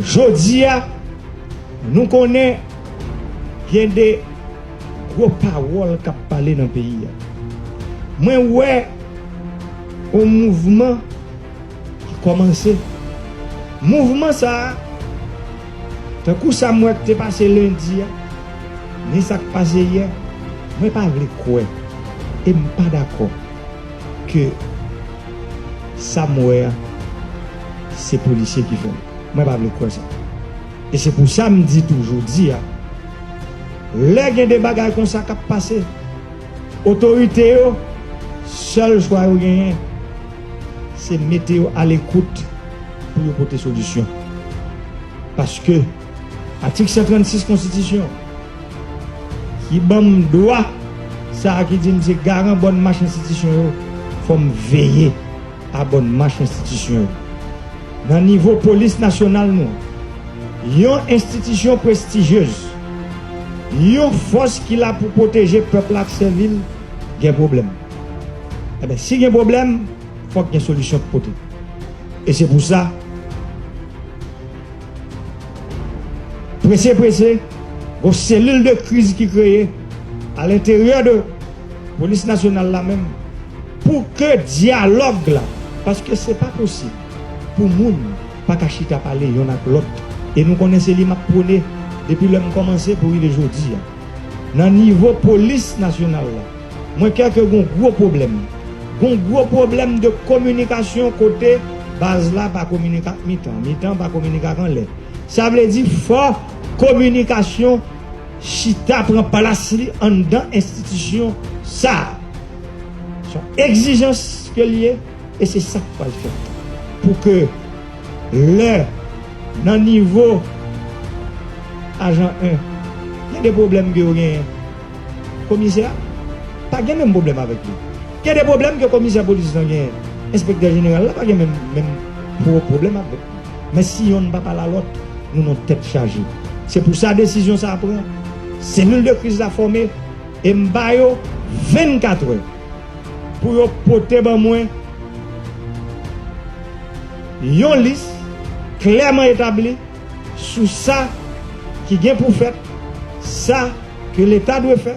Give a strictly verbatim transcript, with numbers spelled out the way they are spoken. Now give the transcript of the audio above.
Jodi a, nou konnen gen de gwo pawòl k ap pale nan peyi a. Mwen wè yon mouvman ki kòmanse. Mouvman sa a, tankou sa m wè k te pase lendi a, ni sa k pase yè, mwen pa vle kwè e m pa dakò ke sa m wè a, se polisye ki fè l. Mwen pa vle kwè sa. E se pou sa m di tou jodi a, lè gen de bagay konsa k ap pase, otorite yo, sèl chwa yo genyen, se mete yo alekout pou yo pote solisyon. Paske atik san trannsis konstitisyon ki ban m dwa sa a ki di m se garan bòn mach enstitisyon yo, fò m veye a bòn mach enstitisyon yo. Nan nivo polis nasyonal nou an, yon enstitisyon prestijyez, yon fòs ki la pou pwoteje pèp la ak sèvi l, gen pwoblèm. Enben, si gen pwoblèm, fòk gen solisyon k pote. E se pou sa, prese prese, gon selil de kriz ki kreye alenteryè de polis nasyonal la menm pou ke dyalòg la, paske se pa posib pou moun pa ka chita pale yonn ak lòt. E nou konnen se li m ap pwone depi lè m kòmanse pou rive jodi a. Nan nivo polis nasyonal la, mwen kwè ke gon gwo pwoblèm. Gon gwo pwoblèm de kominikasyon kote baz la pa kominike ak mitan, mitan pa kominike ak anlè. Sa vle di fò kominikasyon chita pran plas li anndan enstitisyon sa a. Se yon egzijans ke l ye, e se sa k pral fèt. Pou ke lè nan nivo ajan en, gen de pwoblèm ke yo genyen, komisè a pa gen menm pwoblèm avèk li. Gen de pwoblèm ke komisè polis lan genyen, enspektè jeneral la pa gen menm, menm pwo-, pwoblèm avèk li. Men si yonn pa pale a lòt, nou nan tèt chaje. Se pou sa desizyon sa a pran. Selil de kriz la fòme e m ba yo vennkatrè pou yo pote ban mwen yon lis klèman etabli sou sa ki gen pou fèt, sa ke Leta dwe fè,